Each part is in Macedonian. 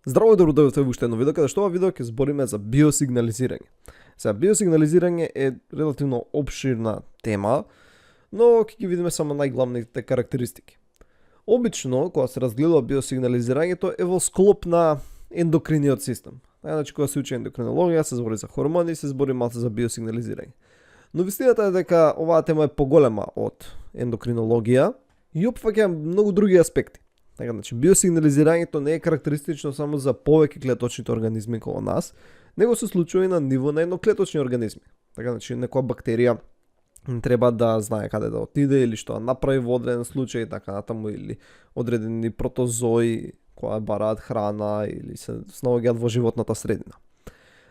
Здраво и добродојавте во уште едно видео, каде што ова видео ќе збориме за биосигнализирање. Сега, биосигнализирање е релативно обширна тема, но ќе ги видиме само најглавните карактеристики. Обично, кога се разгледува биосигнализирањето, е во склоп на ендокриниот систем. Значи, кога се учи ендокринологија, се збори за хормони, се збори малку за биосигнализирање. Но вистината е дека оваа тема е поголема од ендокринологија и опфаќа многу други аспекти. Така, значи, биосигнализирањето не е карактеристично само за повеќе клеточните организми како нас, него се случува и на ниво на едноклеточни организми. Така, значи, некоја бактерија треба да знае каде да отиде или што да направи во одреден случај, така натаму, или одредени протозои кои бараат храна или се снаоѓаат во животната средина.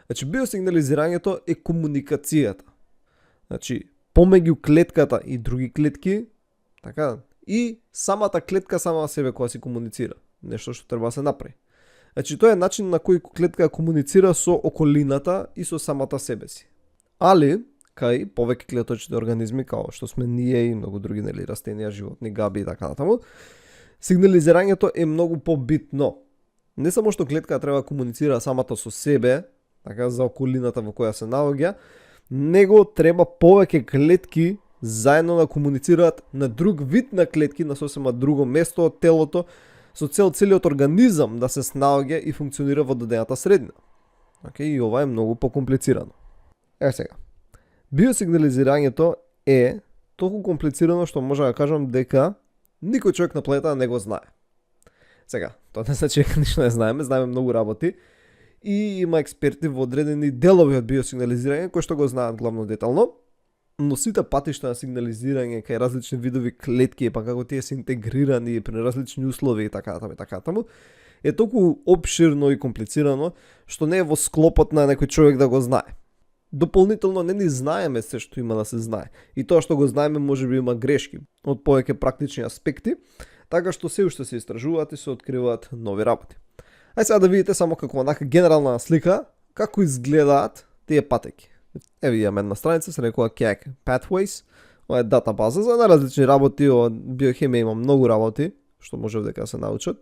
Значи, биосигнализирањето е комуникацијата. Значи, помеѓу клетката и други клетки, така, и самата клетка сама себе која си комуницира. Нешто што треба да се направи. Значи, тоа е начин на кој клетка комуницира со околината и со самата себе си. Али, кај повеќе клеточни организми, као што сме ние и многу други растенија, животни, габи и така натаму, сигнализирањето е многу побитно. Не само што клетка треба да комуницира самата со себе, така за околината во која се наоѓа, него треба повеќе клетки заедно да комуницираат на друг вид на клетки на сосема друго место од телото, со цел целиот организам да се снаоѓа и функционира во дадената средина. И ова е многу покомплицирано. Сега. Биосигнализирањето е толку комплицирано што може да кажам дека никој човек на планетата не го знае. Сега, тоа не значи дека ништо не знаеме многу работи и има експерти во одредени делови од биосигнализирање кои што го знаат главно детално, но сите патишта на сигнализирање кај различни видови клетки, па како тие се интегрирани при различни услови и така натаму, е толку обширно и комплицирано што не е во склопот на некој човек да го знае. Дополнително не ни знаеме се што има да се знае. И тоа што го знаеме можеби има грешки од повеќе практични аспекти, така што се уште се истражуваат и се откриваат нови работи. Ај сега да видите само како онака генерална слика како изгледаат тие патеки. Еве имаме една страница, се рекува KEGG Pathways, ова е датабаза за различни работи, од биохемија има многу работи што може дека се научат.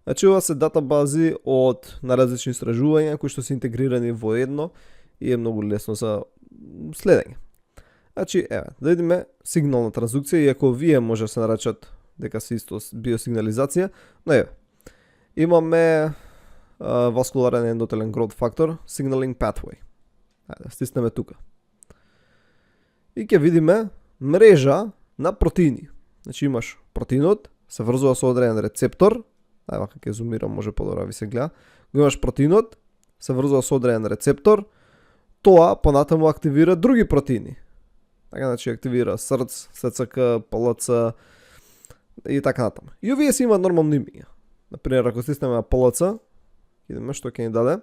Значи ова се датабази од на различни истражувања кои што се интегрирани во едно и е многу лесно за следење. Значи, еве, да видиме сигнална трансдукција, иако вие може да се наречат дека се исто биосигнализација, но еве, имаме васкуларен ендотелен growth factor, signaling pathway. Ајде, стиснеме тука. И ќе видиме мрежа на протеини. Значи имаш протеинот, се врзува со одреден рецептор, ајде вака ќе зумирам, може подобро ви се гледа. Го имаш протеинот, се врзува со одреден рецептор, тоа понатаму активира други протеини. Така, значи активира СРЦ, СЦК, ПЛЦ и така натаму. И овие си има нормално имиња. Например, ако стиснеме на ПЛЦ, видиме што ќе ни даде.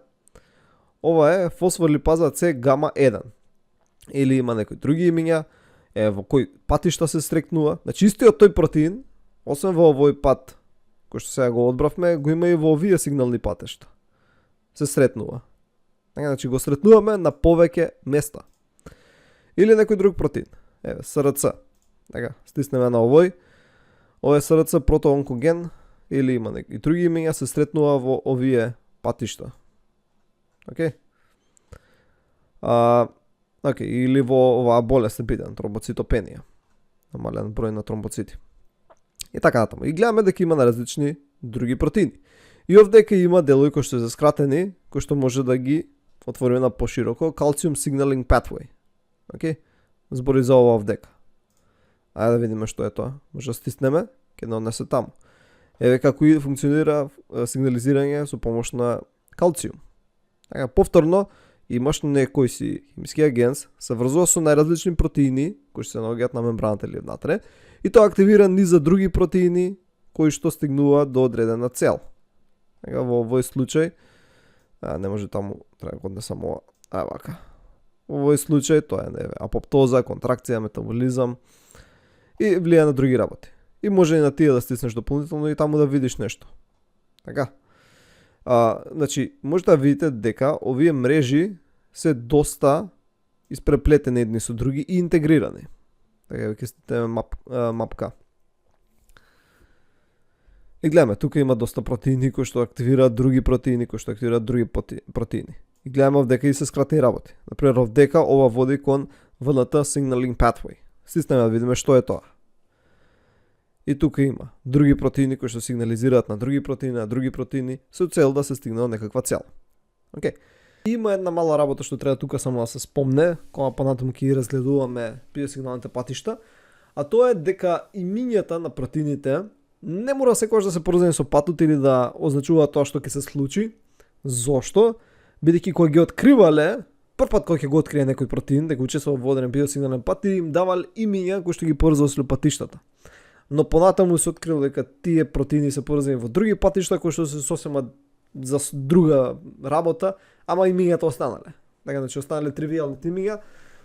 Ова е фосфолипаза С гама 1. Или има некои други имиња, во кој патишта се стрекнува. Значи истиот тој протеин, освен во овој пат кој што сега го одбравме, го има и во овие сигнални патишта. Се сретнува. Така, значи го сретнуваме на повеќе места. Или некој друг протеин. Еве, СРЦ. Така, стиснеме на овој. Ова е СРЦ протоонкоген или има некои други имиња, се сретнува во овие патишта. Океј. Океј, или во оваа болест е битен, тромбоцитопенија. Намален број на тромбоцити. И така натаму. И гледаме дека има на различни други протеини. И овдека има делови кои што се скратени, кои што може да ги отвориме на пошироко, calcium signaling pathway. Океј? Збори за ова овдека. Ајде да видиме што е тоа. Може да стиснеме, ќе не однесе таму. Еве како и функционира сигнализирање со помош на калциум. Така, повторно, имаш некој си химиски агент, се врзува со најразлични протеини, кои се наоѓаат на мембраната или внатре, и тоа активира низ за други протеини, кои што стигнуваат до одредена цел. Така, во овој случај, не може таму, треба да одне само вака. Во овој случај, тоа е апоптоза, контракција, метаболизам и влијае на други работи. И може и на тие да стиснеш дополнително и таму да видиш нешто. Така. Значи, може да видите дека овие мрежи се доста испреплетени едни со други и интегрирани. Така, ќе стиснеме мапка. И гледаме, тука има доста протеини кои што активираат други протеини, кои што активираат други протеини. И гледаме овдека и се скратени работи. Например, овдека ова води кон ВНТ Signaling Pathway. Стиснеме да видиме што е тоа. И тука има други протеини кои што сигнализираат на други протеини, со цел да се стигне до некаква цел. Океј. Има една мала работа што треба тука само да се спомне, кога понатаму ќе разгледуваме биосигналните патишта, а тоа е дека имињата на протеините не мора секогаш да се поврзани со патот или да означува тоа што ќе се случи. Зошто? Бидејќи кога ги откривале, првпат кога ќе го открие некој протеин, дека учествува во одреден биосигнален пат, им давал имиња кои што ги поврзува со патиштата. Но понатаму се открило дека тие протеини се поврзани во други патишта кои што се сосема за друга работа, ама имињата останале. Така значи останале тривијални имиња,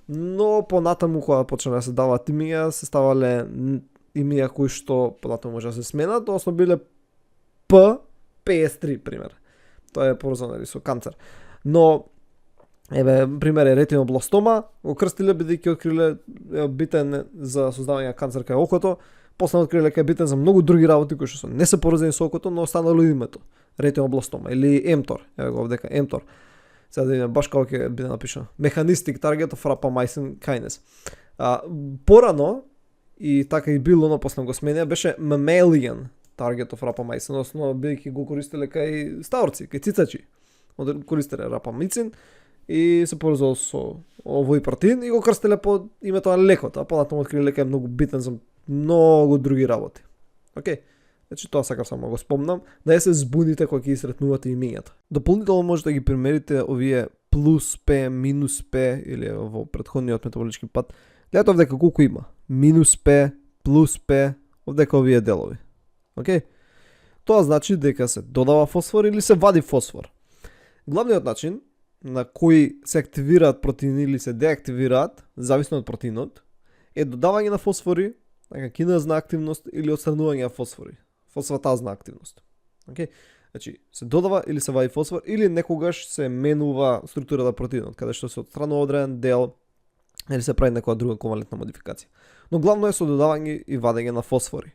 но понатаму кога почна да се даваат имиња, се ставале имиња кои што понатаму може да се сменат, односно биле PS3 пример. Тоа е поврзано со канцер. Но еве пример е ретинобластома, го крстиле бидејќи откриле битен за создавање на канцер кај окото. После откриле дека е битен за многу други работи кои што не се поврзани со окото, но останало името. Ретинобластома или mTOR. Еве го овдека mTOR. Сега да видиме баш како ќе биде напишано. Mechanistic target of rapamycin kinase. Порано и така и било, но после го сменија, беше mammalian target of rapamycin, односно бидејќи го користеле кај стаорци, кај цицачи. Користеле рапамицин и се поврзало со овој протеин и го крстеле по името на лекот, а понатаму откриле дека е многу битен за многу други работи. Океј. Значи тоа сакав само го спомнам, да ја се збуните кога ќе ги сретнувате имињата. Дополнително може да ги примерите овие плюс P, минус P или во претходниот метаболички пат. Гледате овдека колку има. Минус P, плюс P, овдека овие делови. Океј? Тоа значи дека се додава фосфор или се вади фосфор. Главниот начин на кој се активираат протеини или се деактивираат, зависно од протеинот, е додавање на фосфори, така киназна активност или отстранување на фосфори, фосфатазна активност. Океј? Значи, се додава или се вади фосфор или некогаш се менува структурата на протеинот, каде што се отстранува одреден дел или се прави некоја друга ковалентна модификација. Но главно е со додавање и вадење на фосфори.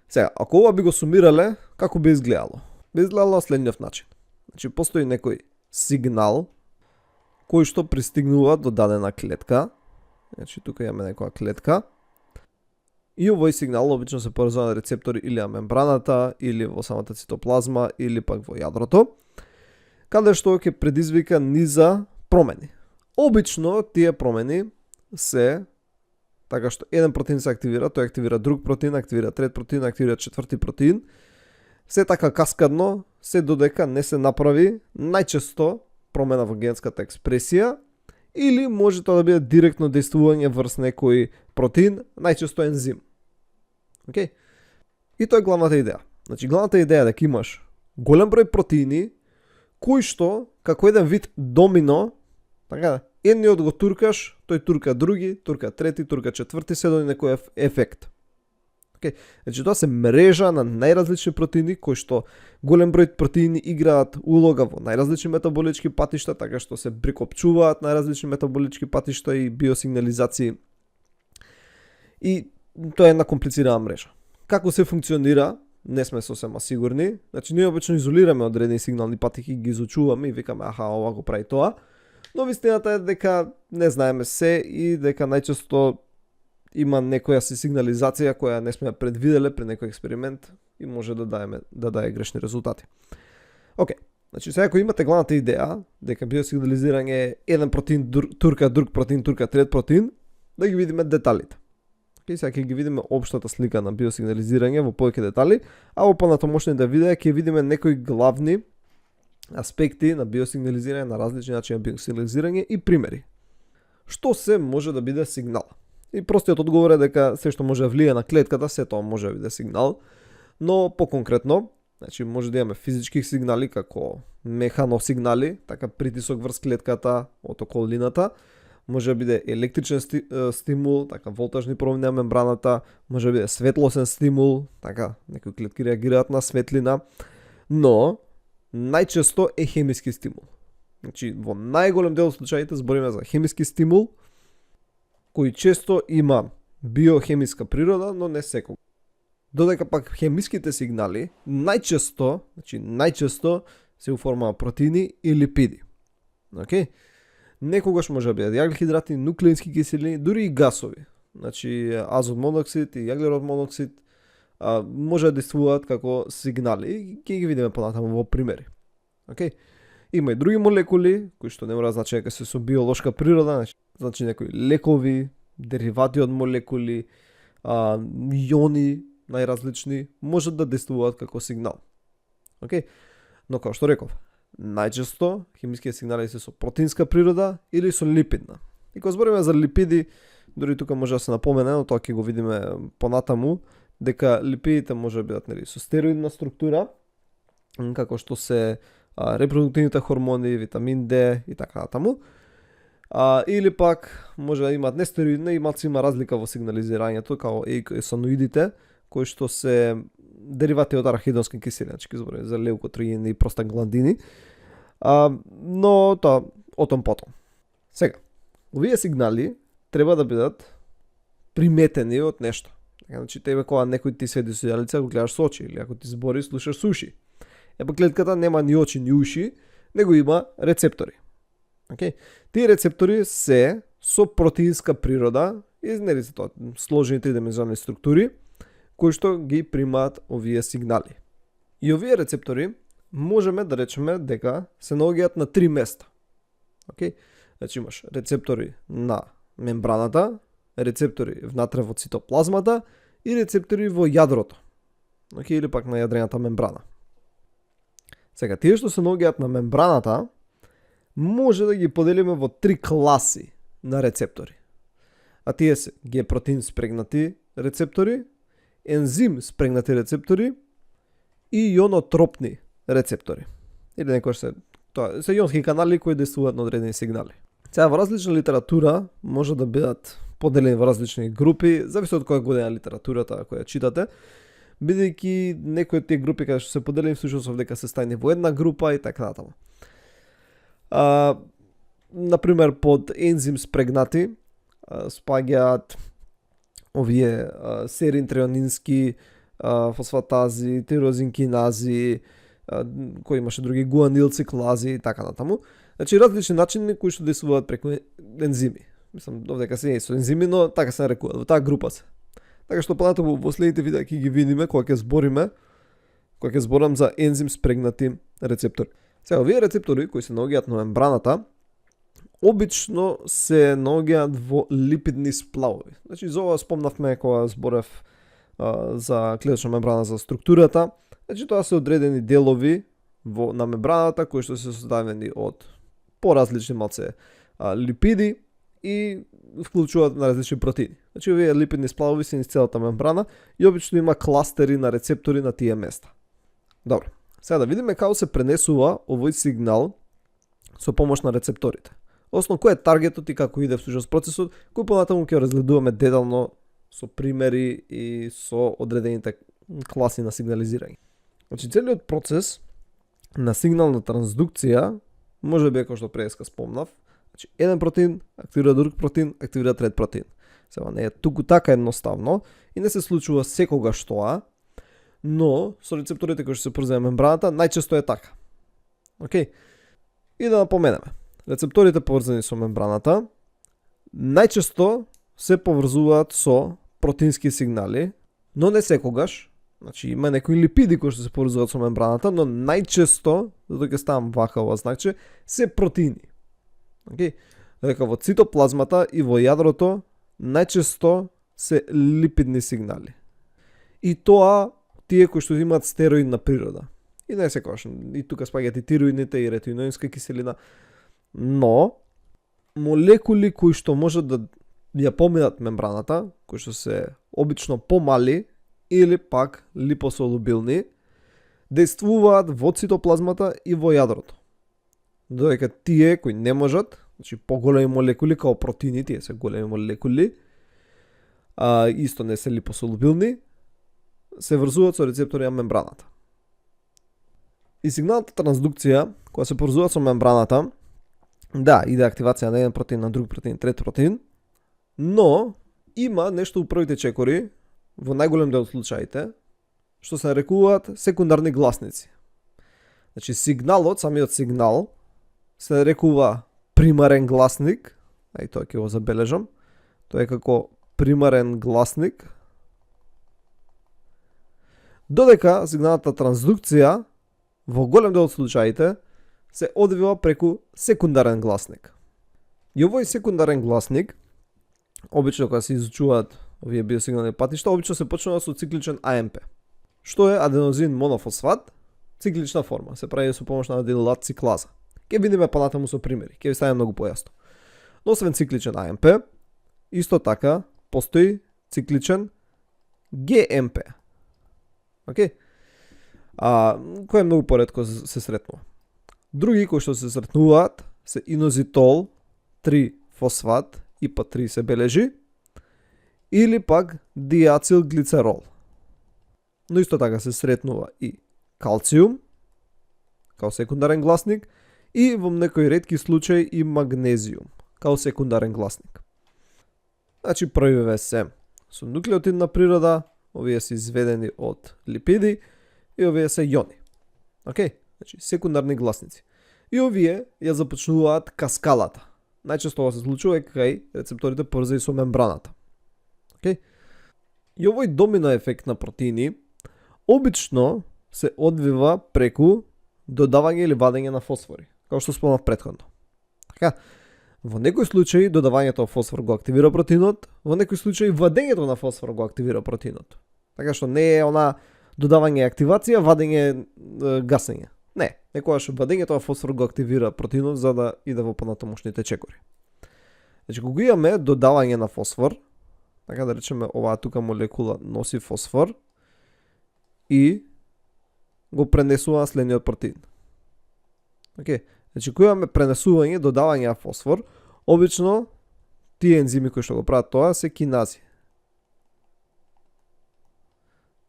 Сега, ако ова би го сумирале, како би изгледало? Би изгледало следниот начин. Значи, постои некој сигнал кој што пристигнува до дадена клетка. Значи, тука имаме некоја клетка. И овој сигнал обично се поврзува на рецептори или на мембраната, или во самата цитоплазма, или пак во јадрото, каде што ќе предизвика низа промени. Обично тие промени се така што еден протеин се активира, тој активира друг протеин, активира трет протеин, активира четврти протеин. Се така каскадно, се додека не се направи најчесто промена во генската експресија, или може тоа да биде директно действување врз некој протеин, најчесто ензим. Океј? И тоа е главната идеја. Значи, главната идеја е дека имаш голем број протеини, кои што, како еден вид домино, така, едниот го туркаш, тој турка други, турка трети, турка четврти, се до некој ефект. Okay. Значи тоа се мрежа на најразлични протеини кои што голем број протеини играат улога во најразлични метаболички патишта, така што се прикопчуваат најразлични метаболички патишта и биосигнализации. И тоа е една комплицирана мрежа. Како се функционира, не сме сосема сигурни. Значи ние обично изолираме одредени сигнални патиши, ги изучуваме и викаме аха, ова го прави тоа. Но вистината е дека не знаеме се и дека најчесто има некоја сигнализација која не сме предвиделе при некој експеримент и може да даде грешни резултати. Океј, значи сега ако имате главната идеја дека биосигнализирање е еден протеин турка, друг протеин турка, трет протеин, да ги видиме деталите. Океј, сега ќе ги видиме општата слика на биосигнализирање во повеќе детали, а во понатамошните видеа ќе видиме некои главни аспекти на биосигнализирање, на различни начини на биосигнализирање и примери. Што се може да биде сигнал? И простиот одговор е дека се што може да влие на клетката, се тоа може да биде сигнал, но по-конкретно, значи може да имаме физички сигнали како механосигнали, така притисок врз клетката од околината, може да биде електричен стимул, така волтажни промени на мембраната, може да биде светлосен стимул, така некои клетки реагираат на светлина, но најчесто е хемиски стимул. Значи во најголем дел од случаите збориме за хемиски стимул, кој често има биохемиска природа, но не секогаш. Додека пак хемиските сигнали најчесто се у форма протеини и липиди. Океј? Некогаш може да бидат јаглохидрати, нуклеински киселини, дури и гасови. Значи азот моноксид и јаглерод моноксид може да действуваат како сигнали и ќе ги видиме понатаму во примери. Океј? Има и други молекули кои што не мора да значи дека се со биолошка природа, значи некои лекови, деривати од молекули, иони најразлични можат да действуваат како сигнал. Океј? Но како што реков, најчесто хемиските сигнали се со протеинска природа или со липидна. И кога збориме за липиди, дури тука може да се напомене, но тоа ќе го видиме понатаму, дека липидите може да бидат со стероидна структура, како што се репродуктивните хормони, витамин D и така натаму. Или пак може да имаат нестероидна и малку има разлика во сигнализирањето, како еикосаноидите, кои што се деривати од арахидонска киселина, ќе збориме за леукотриени и простагландини. Но тоа отом потом. Сега, овие сигнали треба да бидат приметени од нешто. Значи тебе кога некој ти седи со јалица, го гледаш со очи, или ако ти збори, слушаш со уши. Епа клетката нема ни очи ни уши, него има рецептори. Океј? Тие рецептори се со протеинска природа, и нели се тоа сложени тридимензионални структури кои што ги примаат овие сигнали. И овие рецептори можеме да речеме дека се наоѓаат на 3 места. Океј? Значи имаш рецептори на мембраната, рецептори внатре во цитоплазмата и рецептори во јадрото. Океј, или пак на јадрената мембрана. Сега, тие што се наоѓаат на мембраната, може да ги поделиме во 3 класи на рецептори. А тие се Г-протеин спрегнати рецептори, ензим спрегнати рецептори и ионотропни рецептори. Или некојаш се ионски канали кои действуваат на одредени сигнали. Сега во различна литература може да бидат поделени во различни групи, зависи од која година литературата која читате, бидејќи некои од тие групи каде што се поделени всушност дека се стајни во една група и така натаму. Например, под ензим спрегнати спаѓаат овие серин треонински фосфатази, тирозинкинази, кои имаше други гуанилциклази и така натаму. Значи различни начини кои што действуваат преку ензими. Мислам, овдека се со ензими, но така се нарекуваат, во таа група се. Така што понатаму во следните видеа ќе ги видиме кога ќе зборам за ензим спрегнати рецептори. Сега, овие рецептори кои се наоѓаат на мембраната, обично се наоѓаат во липидни сплавови. Значи, за ова спомнавме кога зборев за клеточна мембрана за структурата. Значи, тоа се одредени делови на мембраната кои што се составени од поразлични малце липиди и вклучуваат на различни протеини. Значи, овие липидни сплавови се низ целата мембрана и обично има кластери на рецептори на тие места. Добро. Сега да видиме како се пренесува овој сигнал со помош на рецепторите. Осно кој е таргетот и како иде всушност процесот, кој понатаму ќе разгледуваме детално со примери и со одредените класи на сигнализирање. Значи целиот процес на сигнална трансдукција може да биде како што преска спомнав. Значи еден протеин активира друг протеин, активира трет протеин. Сега не е туку така едноставно и не се случува секогаш тоа, но со рецепторите кои што се поврзани на мембраната најчесто е така. Океј? И да напоменеме. Рецепторите поврзани со мембраната најчесто се поврзуваат со протеински сигнали, но не секогаш. Значи има некои липиди кои што се поврзуваат со мембраната, но најчесто, затоа ќе ставам вака ова знакче, се протеини. Океј? Дека во цитоплазмата и во јадрото најчесто се липидни сигнали. И тоа тие кои што имаат стероидна природа. И не секогаш, и тука спаѓаат и тироидните и ретиноинска киселина, но молекули кои што можат да ја поминат мембраната, кои што се обично помали или пак липосолубилни, действуваат во цитоплазмата и во јадрото. Додека тие кои не можат, значи поголеми молекули као протеини, тие се големи молекули, исто не се липосолубилни, се врзуваат со рецептори на мембраната. И сигналната трансдукција, која се поврзува со мембраната, да, иде активација на еден протеин, на друг протеин, трет протеин, но има нешто у првите чекори, во најголем дел од случаите, што се нарекуваат секундарни гласници. Значи сигналот, самиот сигнал се нарекува примарен гласник, ај тоа ќе го забележам. Тоа е како примарен гласник. Додека сигналната трансдукција во голем дел од случаите се одвива преку секундарен гласник. И овој секундарен гласник, обично кога се изучуваат овие биосигнални патишта, обично се почнува со цикличен АМП, што е аденозин монофосфат, циклична форма, се прави со помош на аденилат циклаза. Ке видиме понатаму со примери, ке ви стане многу појасно. Но освен цикличен АМП, исто постои цикличен ГМП. Океј? Кој е многу поретко се сретнува. Други кои што се сретнуваат се инозитол, 3 фосфат, ИПА3 се бележи, или пак диацилглицерол. Но исто се сретнува и калциум, као секундарен гласник, и во некои ретки случаи и магнезиум, као секундарен гласник. Значи првиве се со нуклеотидна природа, овие се изведени од липиди и овие се јони. Океј? Значи секундарни гласници. И овие ја започнуваат каскалата. Најчесто ова се случува кај рецепторите поврзани со мембраната. Океј? И овој домино ефект на протеини обично се одвива преку додавање или вадење на фосфори, како што спомнав претходно. Така, во некои случаи додавањето на фосфор го активира протеинот, во некои случаи вадењето на фосфор го активира протеинот. Така што не е она додавање активација, вадење гасење. Не, некогаш вадењето на фосфор го активира протеинот за да иде во понатамошните чекори. Значи кога имаме додавање на фосфор, така да речеме оваа тука молекула носи фосфор и го пренесува на следниот протеин. Океј, значи кога имаме пренесување, додавање на фосфор, обично тие ензими кои што го прават тоа се кинази.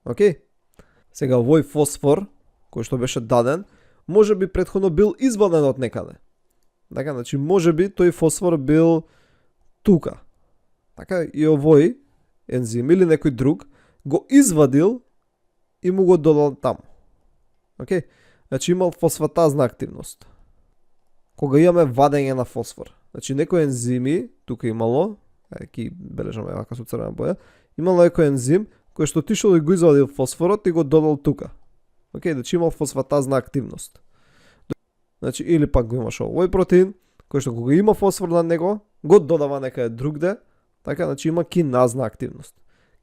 Океј? Сега овој фосфор кој што беше даден, може би претходно бил изваден од некаде. Така, значи може би тој фосфор бил тука. Така и овој ензим или некој друг го извадил и му го додал таму. Океј? Значи имал фосфатазна активност. Кога имаме вадење на фосфор. Значи некои ензими, тука имало, ќе бележаме вака со црвена боја, имало некој ензим кој што отишол и го извадил фосфорот и го додал тука. Океј, значи имал фосфатазна активност. Значи или пак го имаш овој протеин, кој што кога има фосфор на него, го додава некаде другде, така, значи има киназна активност.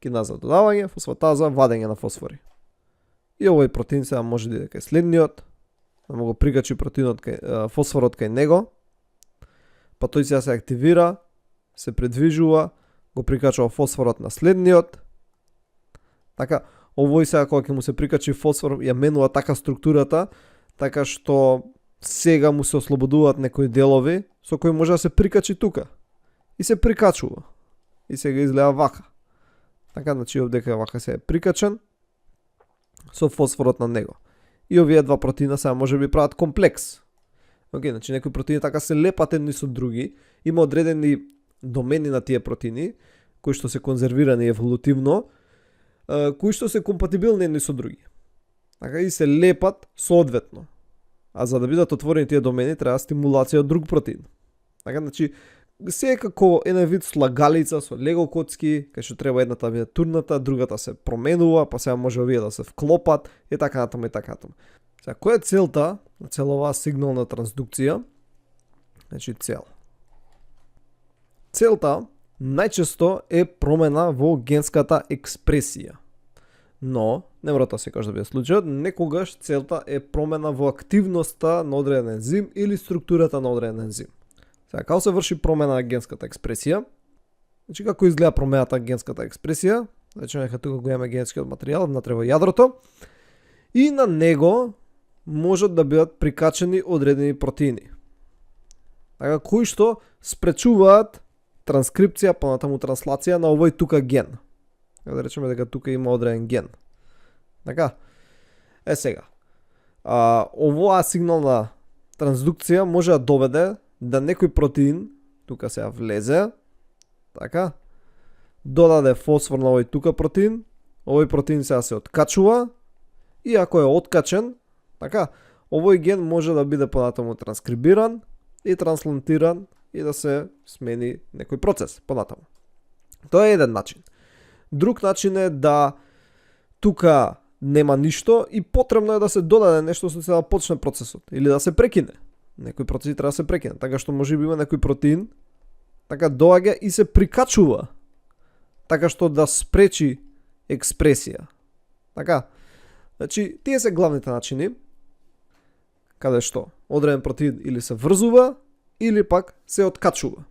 Киназа додавање, фосфатаза, вадење на фосфори. И овој протеин сега може да иде кај следниот, да му го прикачи протеинот кај фосфорот кај него, па тој сега се активира, се предвижува, го прикачува фосфорот на следниот. Така, овој сега кога ќе му се прикачи фосфор, ја менува така структурата, така што сега му се ослободуваат некои делови со кои може да се прикачи тука. И се прикачува. И сега изгледа вака. Така, значи овдека вака се е прикачен со фосфорот на него. И овие два протеина сега може би прават комплекс. Океј, значи некои протеини така се лепат едни со други, има одредени домени на тие протеини кои што се конзервирани еволутивно, кои што се компатибилни едни со други. Така и се лепат соодветно. А за да бидат отворени тие домени треба стимулација од друг протеин. Така, значи се е како еден вид слагалица со лего коцки, кај што треба едната биде турната, другата се променува, па сега може овие да се вклопат и така натаму и така натаму. Сега која е целта на целова сигнална трансдукција? Значи цел. Целта најчесто е промена во генската експресија. Но, не мора тоа секогаш да биде случајот, некогаш целта е промена во активноста на одреден ензим или структурата на одреден ензим. Сега, како се врши промена на генската експресија? Значи, како изгледа промената на генската експресија? Значи, нека тука го имаме генскиот материјал внатре во јадрото и на него можат да бидат прикачени одредени протеини. Така, кои што спречуваат транскрипција, понатаму транслација на овој тука ген. Да речеме дека тука има одреден ген. Така? Сега. Оваа сигнална трансдукција може да доведе да некој протеин тука сега влезе, така, додаде фосфор на овој тука протеин, овој протеин сега се откачува и ако е откачен, така, овој ген може да биде понатаму транскрибиран и трансплантиран и да се смени некој процес понатаму. Тоа е еден начин. Друг начин е да тука нема ништо и потребно е да се додаде нешто со цел да почне процесот или да се прекине. Некои процеси треба да се прекине, така што може би има некој протеин, така доаѓа и се прикачува, така што да спречи експресија. Така, значи, тие се главните начини, каде што одреден протеин или се врзува, или пак се откачува.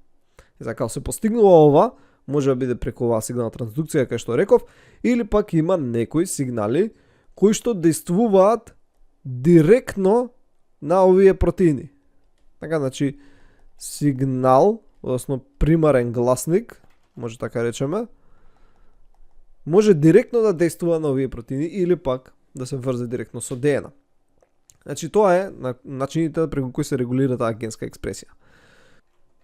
И за како се постигнува ова, може да биде преку оваа сигнална трансдукција, кај што реков, или пак има некои сигнали кои што действуваат директно на овие протеини. Така, значи, сигнал, односно примарен гласник, може така речеме, може директно да действува на овие протеини или пак да се врзе директно со ДНК. Значи, тоа е начините преку кои се регулира таа генска експресија.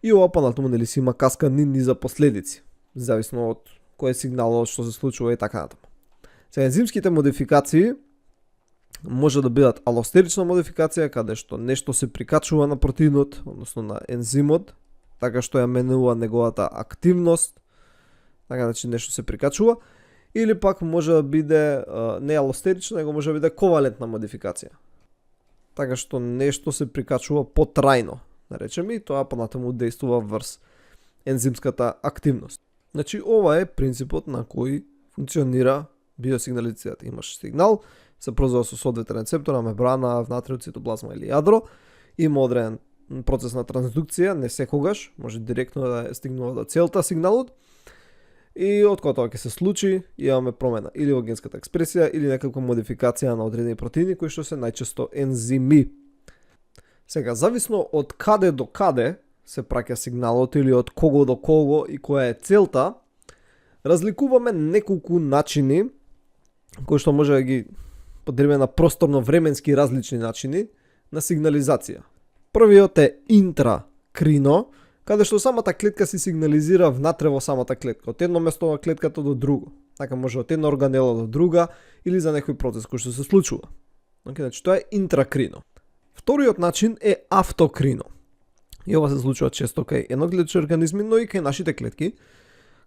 И ова понатаму нели си има каскадни низа последици, зависно од кој е сигналот, што се случува и така натаму. Сега, ензимските модификации може да бидат алостерична модификација, каде што нешто се прикачува на протеинот, односно на ензимот, така што ја менува неговата активност, така значи нешто се прикачува, или пак може да биде не алостерична, него може да биде ковалентна модификација. Така што нешто се прикачува потрајно, да речеме, и тоа понатаму действува врз ензимската активност. Значи, ова е принципот на кој функционира биосигнализацијата. Имаш сигнал, се прозува со соодветен рецептор на мембрана, внатре од цитоплазма или јадро, има одреден процес на трансдукција, не секогаш, може директно да стигнува до целта сигналот, и од кога тоа ќе се случи, имаме промена или во генската експресија или некаква модификација на одредени протеини кои што се најчесто ензими. Сега, зависно од каде до каде се праќа сигналот или од кого до кого и која е целта, разликуваме неколку начини кои што може да ги поделиме на просторно-временски различни начини на сигнализација. Првиот е интракрино, каде што самата клетка се сигнализира внатре во самата клетка, од едно место на клетката до друго. Така може од една органела до друга или за некој процес кој што се случува. Значи тоа е интракрино. Вториот начин е автокрино. И ова се случува често кај едноклетчи организми, но и кај нашите клетки,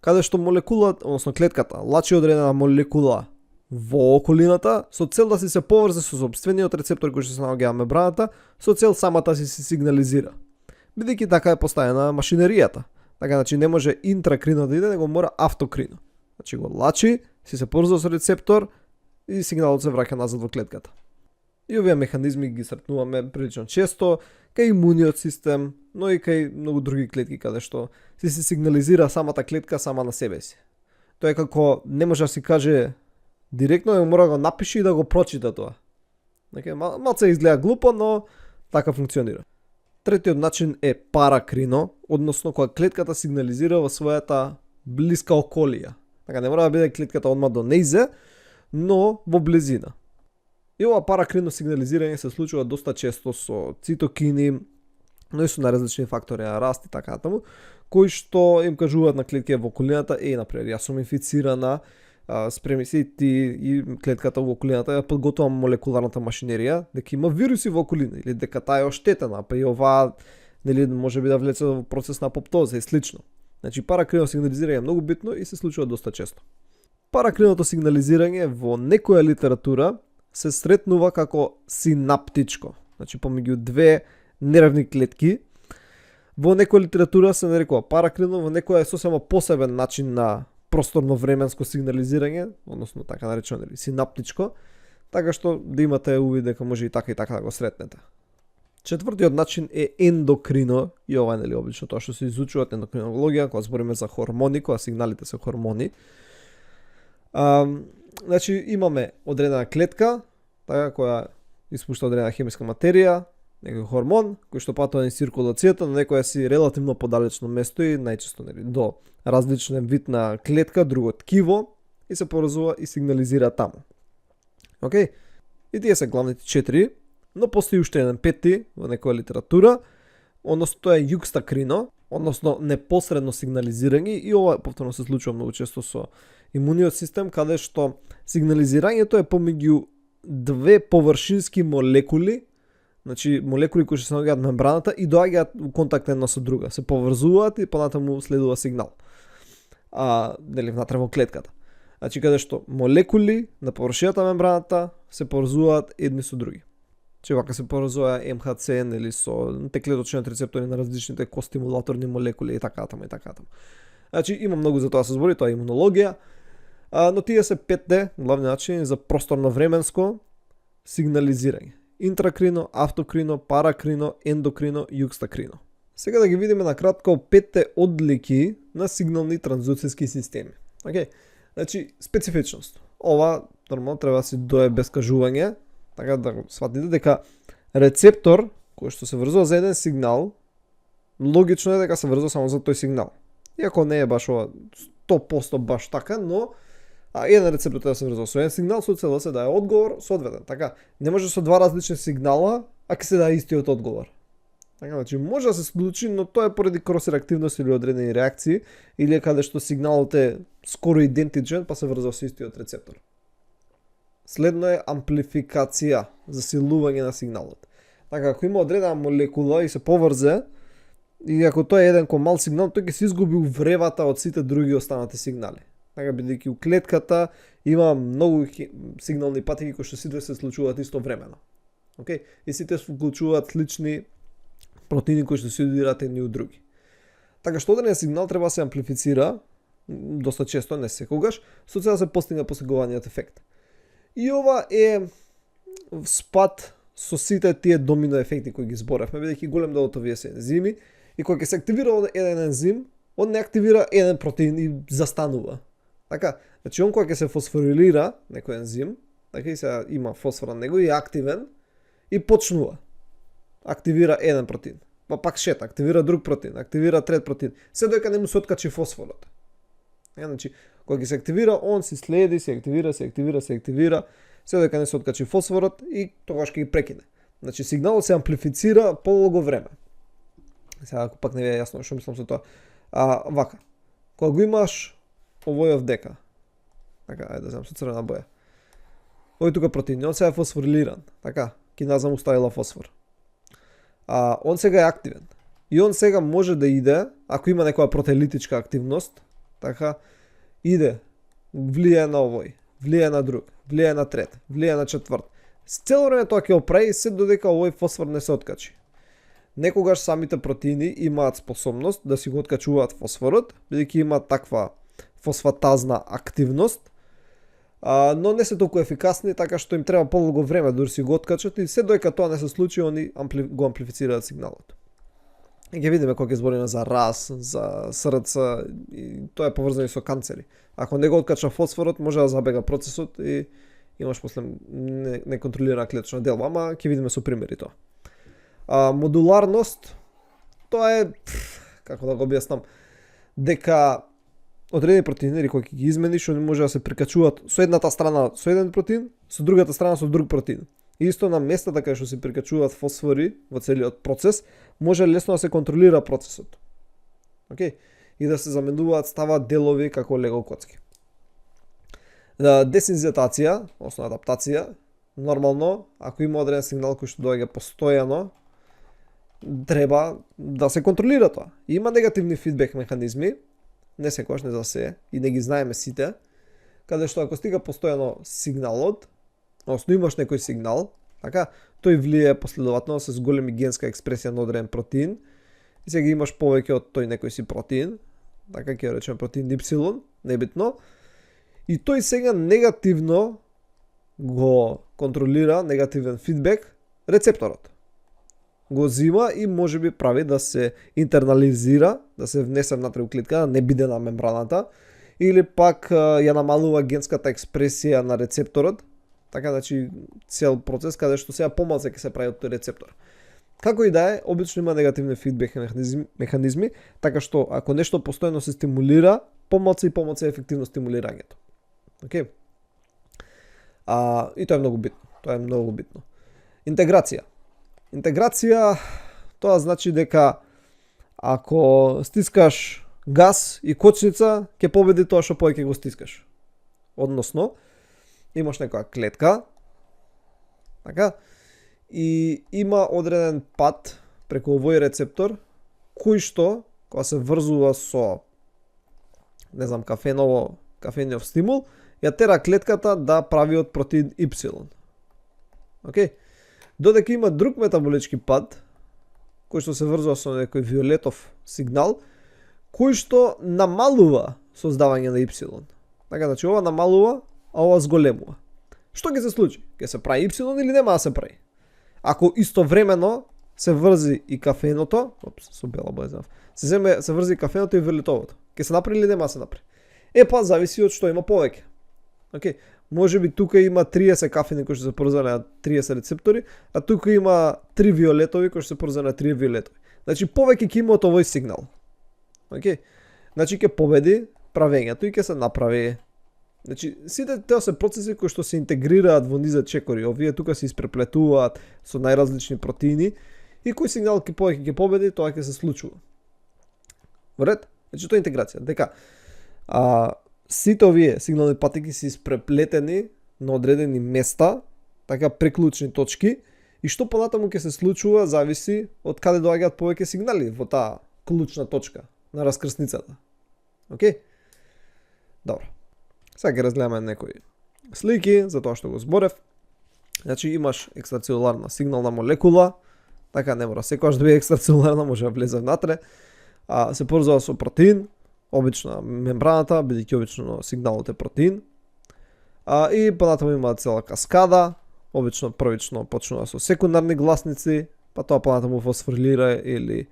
каде што молекулата, односно клетката, лачи одредена молекула во околината со цел да се поврзе со сопствениот рецептор кој што се наоѓа на мембраната, со цел самата се сигнализира. Бидејќи така е поставена машинеријата. Така, значи не може интракрино да иде, него мора автокрино. Значи го лачи, се поврзува со рецептор и сигналот се враќа назад во клетката. И овие механизми ги сретнуваме прилично често кај имуниот систем, но и кај многу други клетки каде што се сигнализира самата клетка сама на себе си. Тоа е како не може да си каже директно, него мора да го напише и да го прочита тоа. Малце изгледа глупо, но така функционира. Третиот начин е паракрино, односно кога клетката сигнализира во својата блиска околија. Така не мора да биде клетката одма до нејзе, но во близина. И ова паракрино сигнализирање се случува доста често со цитокини, но и со наразлични фактори на раст и така натаму, кои што им кажуваат на клетки во околината, например, јас сум инфицирана, спреми се ти и клетката во околината ја подготвува молекуларната машинерија дека има вируси во околина или дека таа е оштетена, па и оваа нели може би да влезе во процес на апоптоза и слично. Значи паракрино сигнализирање е многу битно и се случува доста често. Паракриното сигнализирање во некоја литература се сретнува како синаптичко, значи помеѓу две нервни клетки. Во некоја литература се нарекува паракрино, во некоја е сосема посебен начин на просторно-временско сигнализирање, односно така наречено синаптичко, така што да имате увид дека може и така да го сретнете. Четвртиот начин е ендокрино, и ова е обично тоа што се изучува од ендокринологија, кога збориме за хормони, кога сигналите се хормони. Значи имаме одредена клетка, така која испушта одредена хемиска материја, некој хормон кој што патува низ циркулацијата на некоја си релативно подалечно место и најчесто до различен вид на клетка, друго ткиво и се поврзува и сигнализира таму. Океј? И тие се главните 4, но постои уште еден пети во некоја литература, односно тоа е јукстакрино, односно непосредно сигнализирање, и ова повторно се случува многу често со имуниот систем, каде што сигнализирањето е помеѓу две површински молекули, значи молекули кои што се наоѓаат на мембраната и доаѓаат у контакт една со друга, се поврзуваат и понатаму следува сигнал. Нели внатре во клетката. Значи каде што молекули на површината на мембраната се поврзуваат едни со други. Че вака се поврзува МХЦ или со клеточниот рецептори на различните костимулаторни молекули и така таму и така таму. Значи има многу за тоа се збори, тоа е имунологија, но тие се 5 главни начини за просторно-временско сигнализирање. Интракрино, автокрино, паракрино, ендокрино, јукстакрино. Сега да ги видиме на кратко 5 одлики на сигнални трансдуцерски системи. Океј, значи специфичност. Ова нормално треба да се дое без кажување, така да сватите дека рецептор кој што се врзува за еден сигнал, логично е дека се врзува само за тој сигнал. Иако не е баш ова 100% баш така, но еден рецептор треба да се врзува со еден сигнал со цел да се даде одговор соодветен. Така, не може со два различни сигнала, а ќе се даде истиот одговор. Така, значи може да се случи, но тоа е поради кросреактивност или одредени реакции, или каде што сигналот е скоро идентичен, па се врзува со истиот рецептор. Следно е амплификација, засилување на сигналот. Така, ако има одредена молекула и се поврзе, и ако тоа е еден мал сигнал, тој ќе се изгуби вревата од сите други останати сигнали. Така, бидејќи у клетката има многу сигнални патеки кои што сите се случуваат истовремено. Океј? И сите се вклучуваат слични протеини кои што се одираат едни од други. Така што одреден сигнал треба да се амплифицира доста често, не секогаш, со цел да се постигне посегуваниот ефект. И ова е спад со сите тие домино ефекти кои ги зборевме, бидејќи голем дел од овие се ензими и кога ќе се активира еден ензим, он не активира еден протеин и застанува. Така, значи он кога ќе се фосфорилира некој ензим, така и се има фосфор на него и е активен и почнува. Активира еден протеин, па пак шета, активира друг протеин, активира трет протеин, се додека не му се откачи фосфорот. Значи, кога ќе се активира, он се следи, се активира, се додека не се откачи фосфорот и тогаш ќе ги прекине. Значи, сигналот се амплифицира подолго време. Сега, ако пак не ви е јасно што мислам со тоа. Вака, кога го имаш овојов дека, така, ајде да земам со црвена боја. Овој тука протеин, он сега е фосфорилиран, така, киназа му ставила фосфор. Он сега е активен. И он сега може да иде, ако има некоја протеилитичка активност, така, иде, влијае на овој, влијае на друг, влијае на трет, влијае на четврт. Цело време тоа ќе го прави се додека овој фосфор не се откачи. Некогаш самите протеини имаат способност да си го откачуваат фосфорот, бидејќи имаат таква фосфатазна активност, но не се толку ефикасни, така што им треба подолго време да си го откачат и се додека тоа не се случи, они го амплифицираат сигналот. И ќе видиме кога ќе збориме за рас, за СРЦ, и тоа е поврзано и со канцери. Ако не го откача фосфорот, може да забега процесот и имаш после неконтролирана клеточна делба, ама ќе видиме со примери тоа. Модуларност, тоа е, како да го објаснам, дека одредени протеини кои ќе ги измениш, они може да се прикачуваат со едната страна со еден протеин, со другата страна со друг протеин. И исто на местата каде што се прикачуваат фосфори во целиот процес, може лесно да се контролира процесот. Океј? И да се заменуваат, ставаат делови како лего коцки. Десинзетација, односно адаптација, нормално, ако има одреден сигнал кој што доаѓа постојано, треба да се контролира тоа. Има негативни фидбек механизми, не секогаш, не за се, и не ги знаеме сите, каде што ако стига постојано сигналот, односно имаш некој сигнал, така, тој влијае последователно со големи генска експресија на одреден протеин, и сега имаш повеќе од тој некој си протеин, така ќе речеме протеин Y, небитно, и тој сега негативно го контролира, негативен фидбек, рецепторот. Го зима и може би прави да се интернализира, да се внесе внатре у клетка, да не биде на мембраната, или пак ја намалува генската експресија на рецепторот, така значи цел процес каде што сега помалку ќе се прави од тој рецептор. Како и да е, обично има негативни фидбек механизми, така што ако нешто постојано се стимулира, помалку и помалку е ефективно стимулирањето. Океј? И тоа е многу битно. Тоа е многу битно. Интеграција, тоа значи дека ако стискаш газ и кочница, ќе победи тоа што повеќе го стискаш. Односно, имаш некоја клетка, Така? И има одреден пат преку овој рецептор кој што кога се врзува со не знам кафенов стимул, ја тера клетката да прави од протеин Y. Океј? Додека има друг метаболички пат кој што се врзува со некој виолетов сигнал кој што намалува создавање на Y. Така, значи ова намалува, а ова зголемува. Што ќе се случи? Ќе се прави Y или нема да се прави? Ако истовремено се врзи и кафеното, со бела боја, се врзи и кафеното и виолетовото. Ќе се направи или нема да се направи? Па зависи од што има повеќе. Океј, може би тука има 30 кафени кои што се поврзани на 30 рецептори, а тука има 3 виолетови кои што се поврзани на 3 виолетови. Значи повеќе ќе има од овој сигнал. Океј? Значи ќе победи правењето и ќе се направи. Значи сите тоа се процеси кои што се интегрираат во низа чекори. Овие тука се испреплетуваат со најразлични протеини и кој сигнал повеќе ќе победи, тоа ќе се случува. Во ред? Значи тоа е интеграција. Дека сите овие сигнални патеки се испреплетени на одредени места, така преклучни точки, и што понатаму ќе се случува зависи од каде доаѓаат повеќе сигнали во таа клучна точка на раскрсницата. Океј? Добро. Сега ќе разгледаме некои слики за тоа што го зборев. Значи имаш екстрацелуларна сигнална молекула, така не мора секогаш да биде екстрацелуларна, може да влезе внатре. Се поврзува со протеин, обично мембраната, бидејќи обично сигналот е протеин. И понатаму има цела каскада, обично првично почнува со секундарни гласници, па тоа понатаму фосфорилира или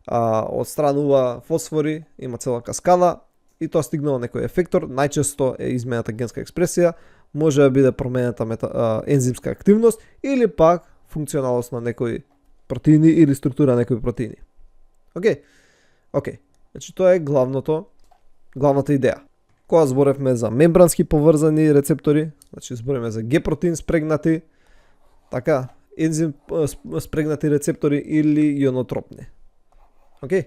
отстранува фосфори, има цела каскада и тоа стигнува некој ефектор, најчесто е измената генска експресија, може да биде променета ензимска активност или пак функционалност на некои протеини или структура на некои протеини. Океј. Значи тоа е главната идеја. Кога зборевме за мембрански поврзани рецептори, значи збориме за Г протеин спрегнати, така, ензим спрегнати рецептори или ионотропни. Океј?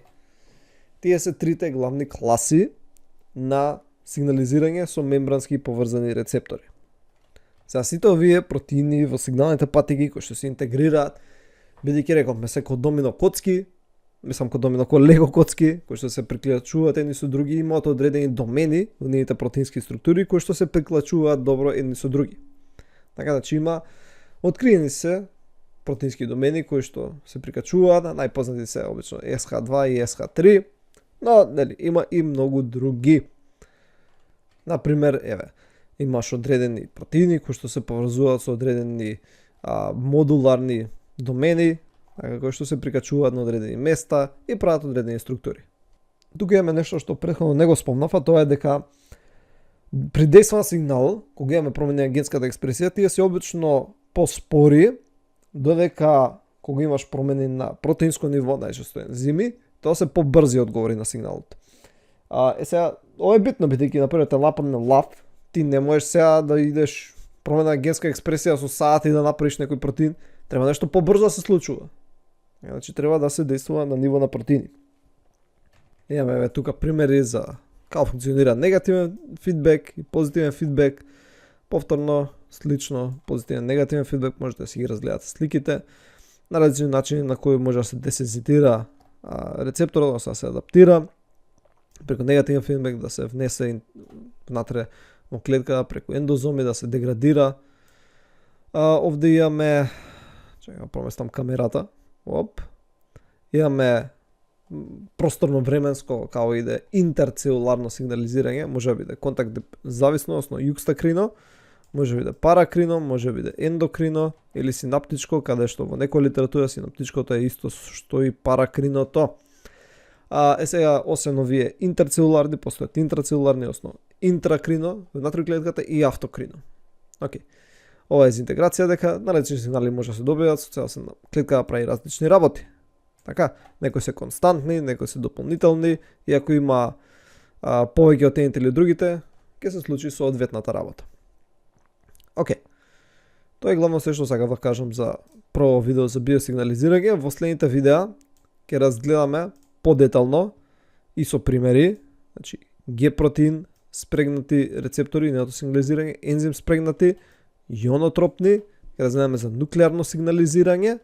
Тие се трите главни класи на сигнализирање со мембрански поврзани рецептори. Сега сите овие протеини во сигналните патеки кои што се интегрираат, бидејќи рековме се ко домино коцки, ко лего коцки, кои што се приклучуваат едни со други, имаат одредени домени во нивните протеински структури кои што се приклучуваат добро едни со други. Така значи има откриени се протеински домени кои што се прикачуваат, најпознати се обично SH2 и SH3, но нели има и многу други. Например, имаш одредени протеини кои што се поврзуваат со одредени модуларни домени, кои што се прикачуваат на одредени места и прават одредени структури. Тука имаме нешто што претходно не го спомнав, а тоа е дека при дејствен сигнал, кога имаме променена генската експресија, тие се обично поспори, додека кога имаш промени на протеинско ниво, најчесто ензими, тоа се побрзи одговори на сигналот. Сега, ова е битно, бидејќи например те нападне лав, ти не можеш сега да идеш промена генска експресија со сати да направиш некој протеин, треба нешто побрзо да се случува. Значи треба да се действува на ниво на протеини. Имаме тука примери за како функционира негативен фидбек и позитивен фидбек. Повторно, слично, позитивен, негативен фидбек, можете да си ги разгледате сликите на различни начини на кои може да се десензитира рецепторот, да се адаптира. Преку негативен фидбек да се внесе внатре во клетка, преку ендозоми да се деградира. Овде имаме, чекам проместам камерата. Имаме просторно-временско, као иде интерцелуларно сигнализирање, може да биде контакт зависно, односно јукстакрино, може да биде паракрино, може да биде ендокрино или синаптичко, каде што во некоја литература синаптичкото е исто што и паракриното. Сега, освен овие интерцелуларни, постојат интрацелуларни, односно интракрино, внатре клетката и автокрино. Океј. Ова е за интеграција дека на различни сигнали може да се добијат со цел клетка да прави различни работи. Така, некои се константни, некои се дополнителни, и ако има повеќе од едните или другите, ќе се случи со одветната работа. Океј. Тоа е главно се што сакав да кажам за прво видео за биосигнализирање. Во следните видеа ќе разгледаме подетално и со примери, значи Г протеин спрегнати рецептори, неото сигнализирање, ензим спрегнати, ионотропни, Ќе знаеме за нуклеарно сигнализирање,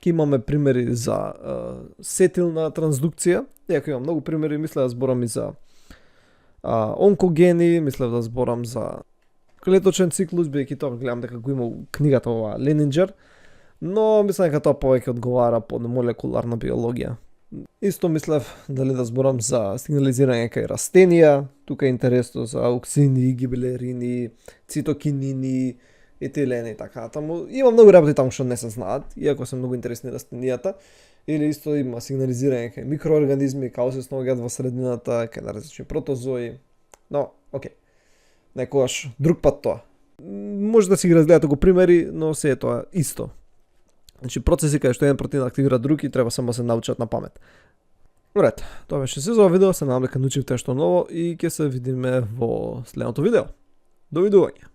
ќе имаме примери за сетилна трансдукција, иако имам многу примери, мислев да зборам и за онкогени, мислев да зборам за клеточен циклус, бидејќи тоа гледам дека го има у книгата ова Ленинџер, но мислам дека тоа повеќе одговара под молекуларна биологија. Исто мислев дали да зборам за сигнализирање кај растенија, тука е интересно за ауксини, гибелерини, цитокинини, етилени и така натаму. Има многу работи таму што не се знаат, иако се многу интересни растенијата. Или исто има сигнализирање кај микроорганизми, као се снаоѓаат во средината, кај на различни протозои. Но, окей. Некогаш друг пат тоа. Може да си ги разгледате го примери, но се е тоа исто. Значи процеси кај што еден протеин активира друг и треба само да се научат на памет. Уред, тоа беше се за ова видео, се надам дека научивте што ново и ќе се видиме во следното видео. Довидување.